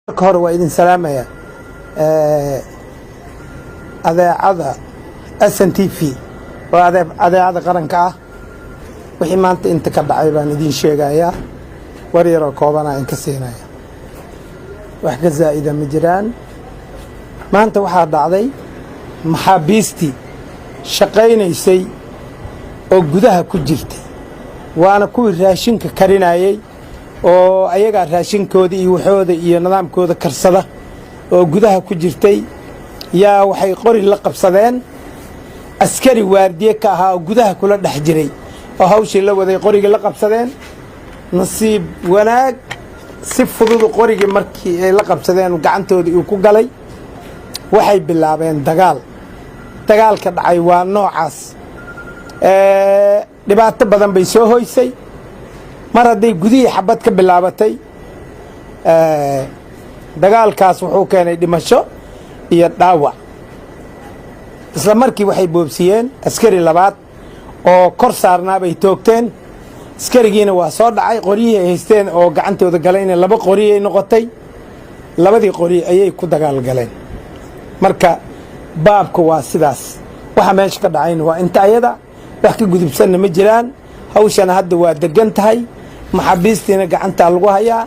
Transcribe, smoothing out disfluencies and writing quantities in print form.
Marka hore waa idin salaamaya. Adeecada SNTV waa adeecada qaranka ah. Wixii maanta inta ka dhacay baan idiin sheegayaa. War yaroo koobanaa in ka siinaya, wax ka zaa'ida ma jiraan. Maanta waxaa dhacday maxaabiistii shaqaynaysay oo gudaha ku jirtay, waana kuwii raashinka karinayey oo ayagaa raashinkooda iyo waxooda iyo nidaamkooda karsada oo gudaha ku jirtay, yaa waxay qori la qabsadeen askari waardiye ka ahaa oo gudaha kula dhex jiray oo hawshii la waday. Qorigii la qabsadeen. Nasiib wanaag, si fududu qorigii markii ay la qabsadeen gacantoodii uu ku galay. Waxay bilaabeen dagaal. Dagaalka dhacay waa noocaas. Dhibaato badan bay soo hoysay. Mar hadday gudihii xabad ka bilaabatay, dagaalkaas wuxuu keenay dhimasho iyo dhaawac. Isla markii waxay boobsiyeen askari labaad oo kor saarnaa bay toogteen. Askarigiina waa soo dhacay. Qoryihii ay haysteen oo gacantooda galayna laba qoriyay noqotay. Labadii qori ayay ku dagaal galeen. Marka baabka waa sidaas. Waxa meesha ka dhacayna waa inta ayada, wax ka gudubsanna ma jiraan. Hawshana hadda waa degan tahay, maxaabiistiina gacantaa lagu hayaa.